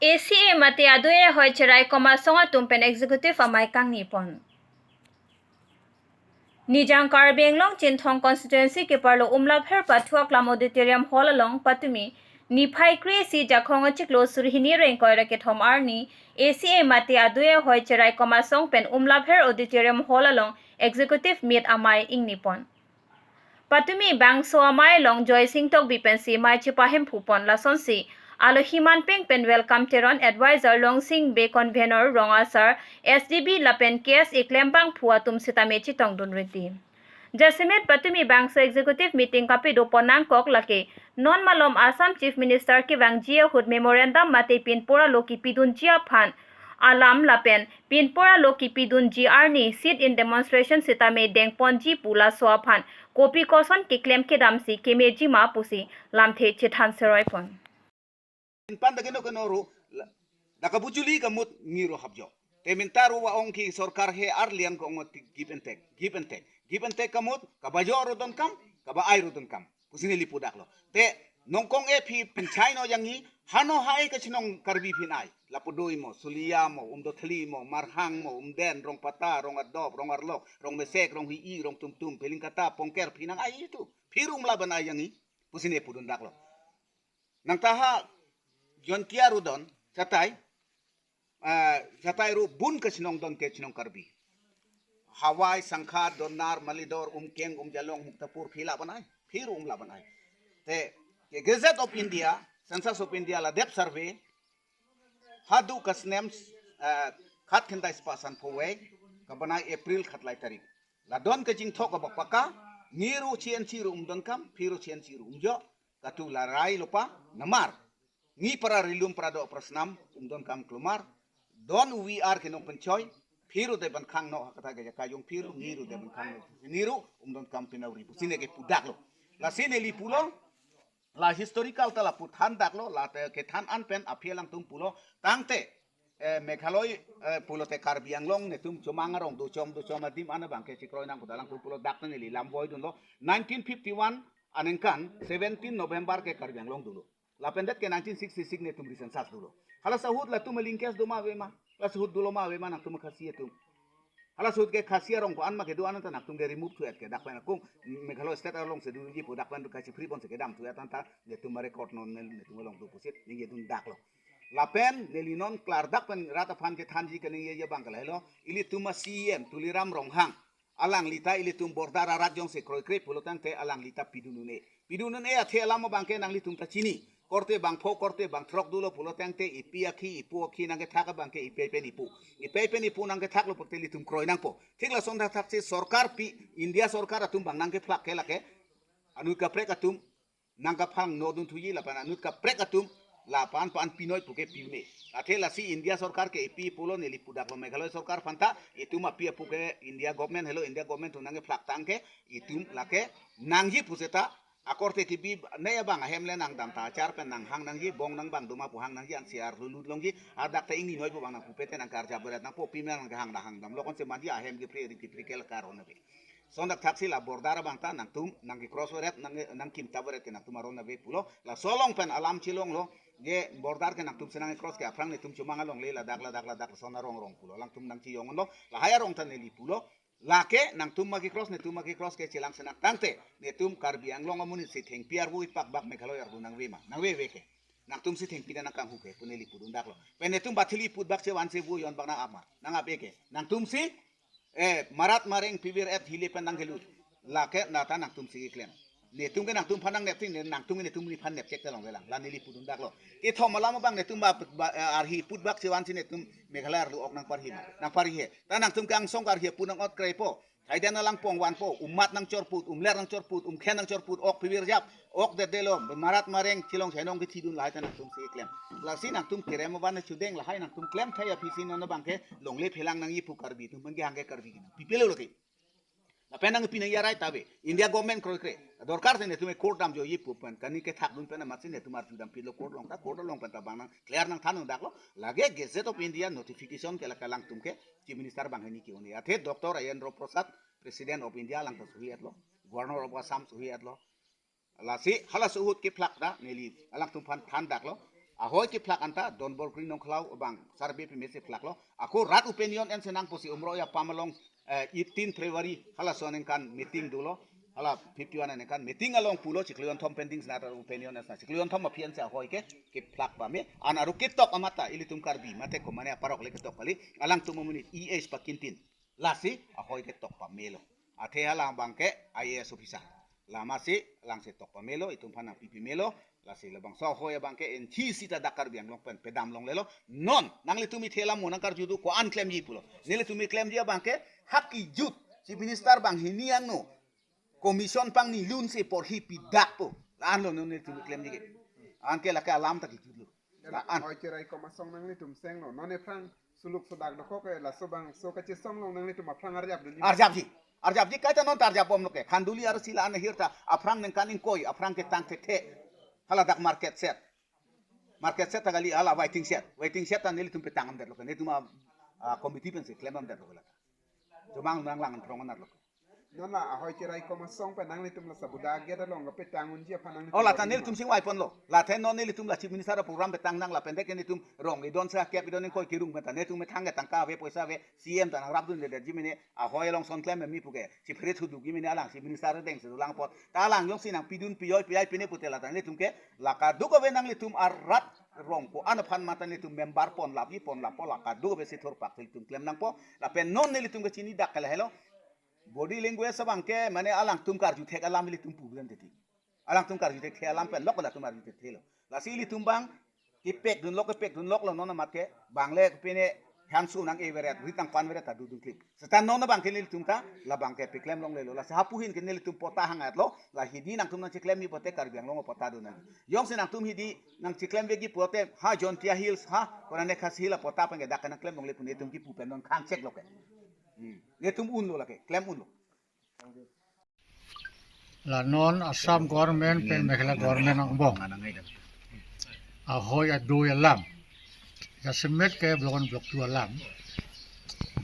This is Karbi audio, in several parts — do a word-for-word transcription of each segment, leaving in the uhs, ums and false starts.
A C A mate adui ahoi cherai komat asong atum pen executive amei kangni pon. Nijang Karbi Anglong Chinthong constituency keparlo Umlapher Pathu Aklam Auditorium Hall along patumi niphai kre-isi Jakhong achiklo suri hini ingkoi ra kethom arni A C A mate adui ahoi cherai komat asong pen Umlapher Auditorium Hall along executive meet amei ingni pon. Patumi bangso amei along Joysing Tokbi pensi mei chepahemphu pon, lasonsi alohi manpeng pen Welcome Teron, Advisor Longsing Bey, Convenor Rong Asar, S D B lapen K S A klembangphu atum sitame chetongdun riti. Jasemet patumi bangso executive meeting kapedo pon nangkok lake non malom Assam Chief Minister kevangji ahut memorandum mate pinpur alo kepidunji aphan alam lapen pinpur alo kepidunji arni sit-in demonstration sitame dengponji pu laso aphan kopi koson keklem kedamsi kemeji ma pusi lamthe chethan seroi pon. Pinpan dageno keno ro la-, daka bujuli kamut ngi ro hapjo. Te minta ro wa-ong ke sorkar he arlian ko ong tik give and take, give and take, give and take kamut kabajo ro donkam, kaba-ai ro donkam. Pusi neli pudaklo. Te nongkong e phi pinchai no janghi, hano hai kachinong Karbi phin ai. Lapu doi mo, Sulia mo, Umdothli mo, Marhang mo, Umden, Rongpata, Rong Adop, Rong Arlok, Rongmesek, Ronghi-i, Rongtumtum, Pelingkata, Pongker phi nang ai itu. Phi rum laban ai janghi. Pusi ne pudun daklo. Nang taha Jonkia Rudon, satai, ah, satai ru bun kachinong don kachinong Karbi. Hawai, Sangkhat, Donar, Malidor, Umkeng, Umjalong, Muktapur, phi laban ai, phi ru um laban ai. Te, ke Gazette of India, Census of India la dep survey, hadu kasnem, eh, khat khentai spa san pho wei, kabanai April khatlai tarik. La don kachingthok kaba paka, ngi ru chien chi ru um donkam, phi ru chien chi ru umjo, katu la rai lopa, namar. Ngi para rilum para do prasnam, um donkam klumar, don V R kenong penchoi, phi ru de ban khang no hakata ke jaka jong phi ru, ngi ru de ban khang no, ngi ru, um donkam pinauri, pusi ne ke pudaklo. Lasi neli pulo, la historical ta lapu than daklo, la te kethan an pen aphi alangtum pulo, tangte, eh, Meghalaya, eh, pulote Karbi Anglong netum chomang arong dochom dochom adim an abang ke chikroi nang pu ta alangtum pulo dak ta neli lam voidunlo, nineteen fifty-one aningkan seventeen November ke Karbi Anglong dolo. Lapen det ke nineteen sixty-six netum ri-census dolo. Hala sahut latum linkage do ma ave ma? Hala sahut dolo ma ave ma nangtum Khasi atum? Hala sahut ke Khasi arong ko-an ma kedo an ta nangtum ke remove thu-et ke dak pen akung Meghalaya state along si doji pu dak pen kachiphri ponsi kedam thu-et an ta netum record non ne-, netum along do pusi ningje dun daklo. Lapen neli non klardak pen rat aphan kethanji keningje abang ke lahelo, ilitum a C E M Tuliram Ronghang, alangli ta ilitum border arat jongsi kroikre pulo tangte alangli ta pidun un-e. Pidun un-e athe alam abang ke nanglitum ta chini. Korte bang pho, korte bang throk dolo pulo tangte ipi akhi, ipo akhi nangkethak abang ke ipi pen ipo. Ipi pen ipo nangkethaklo pulote ilitum kroi nangpo. Thik lason thakthak si sorkar pi, India sorkar atum bang nangkephlak ke lake anut kaprek atum nangkaphang no dun thuji lapen anut kaprek atum lapan pan pinoi puke pi un-e. Athe lasi India sorkar ke ipi pulo neli pudaklo, Meghalaya sorkar aphan ta itum api apo ke India government helo, India government atum nangkephlak tangke itum lake nangji puseta akorte kibi ne abang ahem le nangdam ta achar pen nanghang nangji, bong nangbang do ma pu hang nangji, ansi arlu lut longji, adak ta ingni noi pu bang nangpupe te nangkarjap beret nangpo, pime nangkehang da hang damlo, konsi manji ahem kiphri ri kiphri ke la karon ave. Lason thakthak si la border abang ta nangtum nangkecross beret nang, nangkim ta beret ke nangtum aron ave pulo. Laso along pen alam chelonglo, je border ke nangtum si nangcecross ke aphrang netum chomang along le ladak ladak ladak lason arong arong pulo. Alangtum nangchejong unlo, lahai arong ta neli pulo. Lake nangtum ma kecross, netum ma kecross ke chelang si nang tangte netum Karbi Anglong amonit si thengpi arvo ipak bak Meghalaya arvo nangve ma? Nangveve ke. Nangtum si thengpi nangkanghu ke pu neli pudun daklo. Pen netum bathili put bak chevan si vo jon bak nang-ap ma? Nang-ap-e ke. Nangtum si, eh, marat mareng pivir et hile pen nangkelut. Lake nata nangtum si keklem. Netum ke nangtum phan nangnep ting, ne nangtum ke netum ni phan nepchek ta longlelang. La neli pudun daklo. Kethom alam abang netum ba, ba, eh, arhi put bak chevan si netum Meghalaya arlo ok nangparhi ma? Nangparhi he. Ta nangtum ke angsong karhi pun nang-ot kreipo. Thaiden alang pong vanpo, umat nangchorput, umler nangchorput, umkhen nangchorput, ok pivir jap, ok det delo, marat mareng, chilong chainong kethidun lahai ta nangtum si keklem. Lasi nangtum kerem avan chudeng lahai nangtum klem thai aphi si non abang ke longle phelang nangji pu Karbi atum pen kehang ke Karbi kinang. Pipilo lote. Lapen nangpi nangji arai ta ave. India government kroikre. Dorkar te netum court damjoji pu pen kani kethak dun pen amat si netum arju dam pilo court along ta, court along pen ta bang nang clear nangthan un daklo. Lake Gazette of India notification ke lake alangtum ke Chief Minister bang hini ke un-e. Athe Doctor Rajendra Prasad, President of India, alang ta suhi-etlo. Governor of Assam suhi-etlo. Lasi hala suhut kephlak ta neli alangtum phan than daklo. Ahoi kephlak anta Don Borkring Nongkhalau abang survey pemesi phlaklo. Ako rat opinion ense nangpo pusi Umroi apam along, eh, eighteen February halaso aningkan meeting dolo. Hala fifty-one aningkan meeting along pulo chiklo jonthom pending sena rat opinion ense na chiklo jonthom aphi ense ahoi ke kephlak pame. An aru ketok amat ta ilitum Karbi mate komane aparok le ketok kali. Alangtum amonit E S pakintin. Lasi ahoi ketok pamelo. Athe alang abang ke I A S officer. Lamasi alangsi tok pamelo, itum aphan nangpi pamelo. Lasi labangso ahoi abang ke enthi sita dak Karbi Anglong pen pedam longlelo. Non nanglitum ithe alam mo nangkarju do, ko-an klemji pulo. Nelitum klemji abang ke hak kejut Chief Minister banghini angno commission pangni lunsi porhi pidakpo. La-anlo non nelitum klemji ke. Anke lake alam ta kejutlo. La-an. Ahoi keraikom asong nanglitum senglo. Non aphrang suluk sodak dokok ke laso bangso kachesong along nanglitum aphrang arjapdunji. Arjapji. Arjapji kaita non ta arjapbomlo ke. Khanduli arsi la-an ahir ta aphrang ningkan ingkoi aphrang ketang thekthe. Hala dak market shed. Market shed ta kali, hala waiting shed. Waiting shed ta nelitum petang amdetlo ke. Nelitum a, a, committee pensi klem amdetlo ke la. Jomang nanglang anprong anarlo ke. Non la ahoi keraikom asong pen nanglitum la sabuda gate along kapetang unji aphan nanglitum. Oh, la ta nelitum singvai ponlo. La the non nelitum la Chief Minister program petang nang lapen deke nelitum rong idon sa kep idon ingkoi kerung pen ta nelitum methang ke tangka ave poisa ave C M ta nangrapdundedetji mene ahoi along son klem mi puke. Si phre thudukji mene alang Chief Minister dengse dolang apot. Ta alang jongsi nangpidun pijoi pijai pine pute la ta nelitum ke la kadokave nanglitum arat rong ko-an aphan mate nelitum member ponlapji ponlappo la kadokave si thurpak nelitum klem nangpo. Lapen non nelitum kachini dak ke lahelo. Body language abang ke mane alangtum karju thek alam ilitum pu bilang titi. Alangtum karju thekthe alam pen lok latum arju thekthelo. Lasi ilitum abang kepekdunlok kepekdunloklo non amat ke bang le pine hansu nang-e veret rit nangpan veret ta dudun klik. Seta non abang ke nelitum ta labang ke peklem longlelo. Lasi hapu ahin ke nelitum patta hang-etlo. La hidi nangtum nangcheklemji pote Karbi Anglong patta do nang. Jongsi nangtum hidi nangcheklem vekji pote ha Jaintia Hills ha konane Khasi Hills patta pen ke dak nangklem longle pu nelitum kipu pen non khang cheklo ke. Hmm. Nelitum unlo lake, klem unlo. La non Assam government pen Meghalaya government angbong ahoi adoi alam, jasemet ke block one block two alam,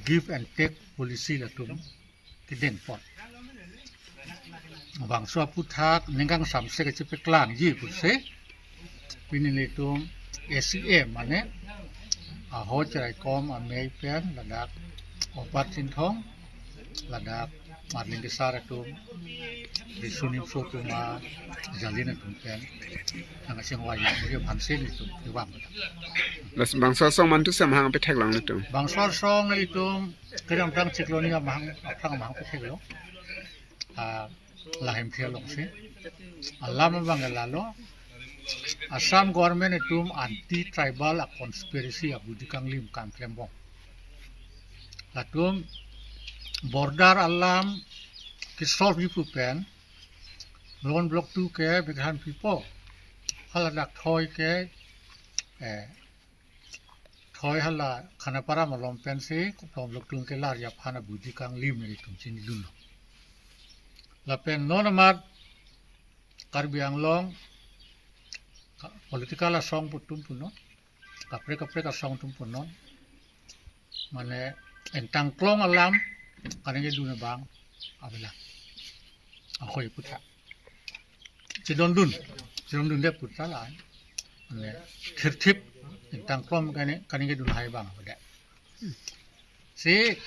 give and take policy latum kedeng pon. Bangso aphuthak ningkang samse kachepaklangji pusi pini nelitum A C M mane ahoi keraikom amei pen ladak Opat Chinthong, ladak Marling Kesar atum, Riso Nimso atum, a Jalin atum pen nangkachingvai yam aphansi nelitum kevang. Las bangso asong mantu si amahang petheklong nelitum. Bangso asong nelitum kedamtang chiklo ni amahang aphrang amahang petheklo. Ah, la Hemphi alongsi. Alam abang ke lalo. Assam government atum anti tribal a conspiracy a budi kanglim kam klembom. Latum border alam ke solve ji pu pen block one block two ke Meghalaya pipo. Hala dak thoi ke, eh, thoi hala Khanapara malom pensi block one block two kelarji aphan a budi kanglim nelitum chinidunlo. Lapen non amat Karbi Anglong ka-, political asong atum punon, kaprek kaprek asong atum punon, mane ingtangklong alam kaningjedun abang avelang. Ahoi aphuthak chedondun, chedondunde aphuthak la, mane thirthip ingtangklong kani, kaningjedun lahai abang avedet. Si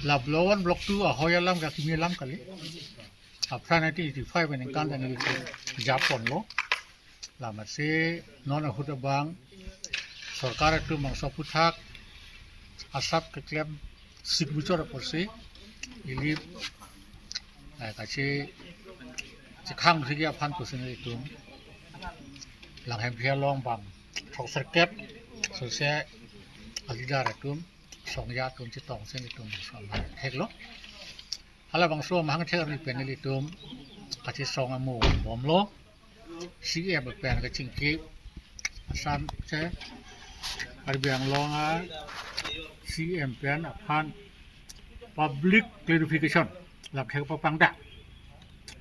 la block one block two ahoi alam ke akimi alam kali. Aphrang nineteen eighty-five aningkan ta neli japonlo. Lamatsi non ahut abang sorkar atum bangso aphuthak asap keklem signature apotsi ili, eh, kache chekhang thigi aphan pusi nelitum Langhemphi along bang throkserkep sose a leader atum songja atum chetongsi nelitum bangso amahang theklo. Hala bangso amahang thek arni pen nelitum kachesong amo bomlo. C M pen kachingki Assam che Karbi Anglong a C M pen aphan public clarification lamthek papangdak.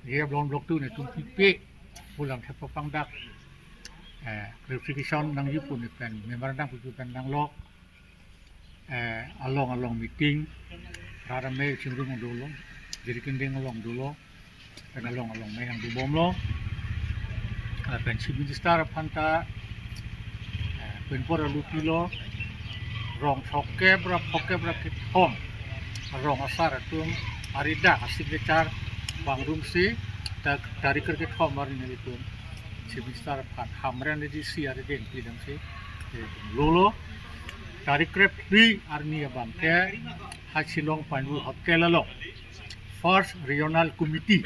Ye block one block two netum pipe pu lamthek papangdak. Eh, clarification nangji pu ne pen memorandum pu pen nanglok. Eh, along along meeting, rat amei chingrum dolo, jiri kendeng along dolo, pen along along mei nangdobomlo. Eh, pen Chief Minister aphan ta Pinpor alu pilo, rong throkkep ra phokep ra kethom, rong asar atum aridak a-signature pangrum si, ta-, tarik kre kethom arni nelitum Chief Minister aphan Hamren D C arideng pidam si, eh, lolo. Tarik kre phli arni abang ke ha Shillong Pinewood Hotel along First Regional Committee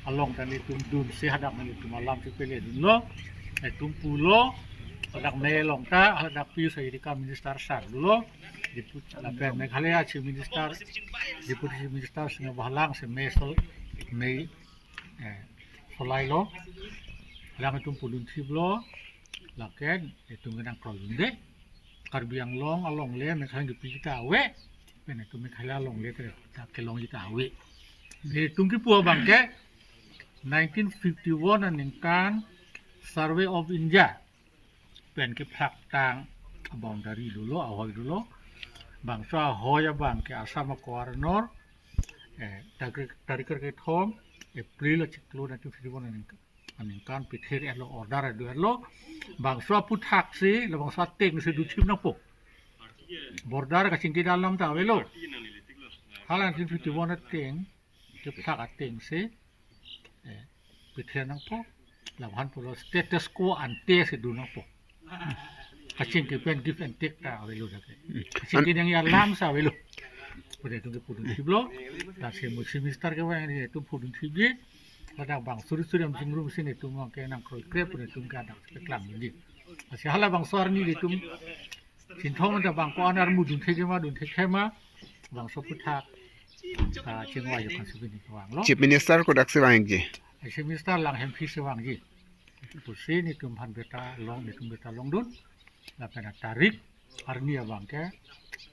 along ta nelitum dun si hadak nelitum alam si pele dunlo. Nelitum pulo, hadak me along ta, hadak Piyush Hazarika Minister sar lo. Deputy, lapen Meghalaya Chief Minister, Deputy Chief Minister sing bahalang si me sol, me, eh, solai lo. Hadak nelitum pudun thiplo, lake nelitum kenang kroi dunde. Karbi Anglong alongle Meghalaya kipi ta ave, pen nelitum Meghalaya alongle te ta kelong ta ave. Nelitum kipu abang ke nineteen fifty-one aningkan Survey of India pen kephlak tang boundary dolo, ahoi dolo. Bangso ahoi abang ke Assam a-corner, eh, tarik, tarik kre kethom April achiklo nineteen fifty-one aningkan, aningkan pithir etlo, order do etlo. Bangso aphuthak si, la bangso ateng si duthip nangpo. Border kachingki dam alam ta avelo. Hala nineteen fifty-one ateng, kephlak ateng si, eh, pithir nangpo. Labang pulo status quo ante si dun nangpo. Kachingki pen give and take ta avelo dak ke. Kachingki nangji alam si avelo. Pu nelitum kepudun thiplo. Lasi mo Chief Minister kevang nelitum pudun thipji. Ladak bang suri suri amsing rum si nelitum abang kenang kroikre pu nelitum ke hadak keklang ji. Lasi hala bangso arni nelitum Chinthong ta bang ko-an armu dun thekji ma, dun thekji ma, bangso aphuthak, ah, chingvai ajokan si pini kevanglo. Chief Minister kodak si vangji? Chief Minister Langhemphi si vangji. Pusi nelitum aphan birta long, nelitum birta longdun. Lapen tarik arni abang ke,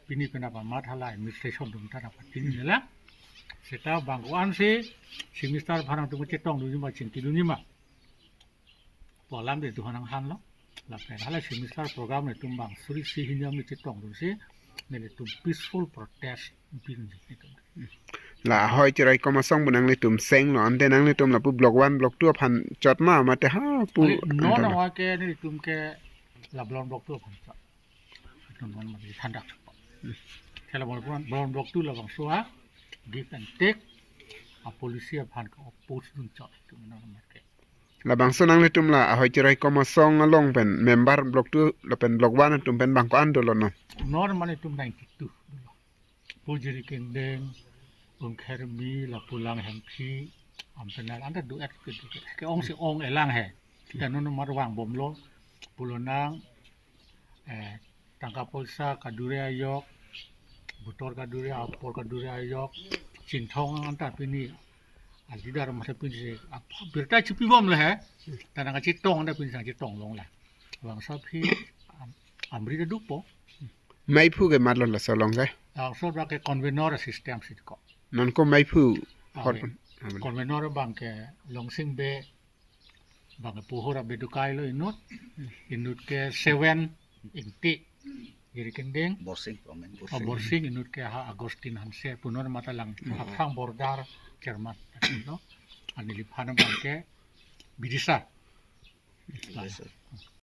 pini penap amat hala administration atum ta nangpatini nela. Seta bang ko-an si, Chief Minister aphan nangtum chetong dunji ma, chingki dunji ma. Pu alam nelitum aphan nangthanlo. Lapen hala Chief Minister program nelitum bang suri isi hini amni chetong dun si, nelitum peaceful protest pidunji nelitum. La ahoi chiraikom asong pu nanglitum senglo, ante nanglitum lapu block one, block two aphan chot ma mate ha pu. Ali non anta lo. Awa ke nelitum ke la block one, block two aphan chot. Nelitum non mati thandak chot. Kela block one, block one, block two labangso a give and take a-policy aphan ke oppose dun chot nelitum non mati. Labangso nanglitum la ahoi chiraikom asong along pen member block two lapen block one atum pen bang ko-an dolo non? Non mane nelitum ninety-two dolo. Pu Jirikindeng, Umkhermi, lapu Langhemphi, Ampenal, anta duet ke, duet ke ong si ong-e lang he. Kita non mar vangbomlo, pulo nang, eh, tangka poisa kadure ajok, butor kadure, apor kadure ajok, Chinthong anta pini, alidar masa pini si, apa, birta chipibomlo he, ta nangkachetong anta pini si nangchetong longlo. Bangso aphi, am-, amri ta dopo. Maiphu ke matlo laso along ke? Laso dak ke convener system si ko. Non ko maiphu. Ah, hot. Convener abang ke Longsing Bey, bang ke Pohor Bey Dukai lo inut. Inut ke Seven Ingti, Jirikindeng. Borsing, komen. Oh, Borsing. Borsing, inut ke ha Agustin Hanse, pu non mata lang. Hmm. Hapsang border chairman, no? Aniliphan abang ke Bidisar. Bidisar.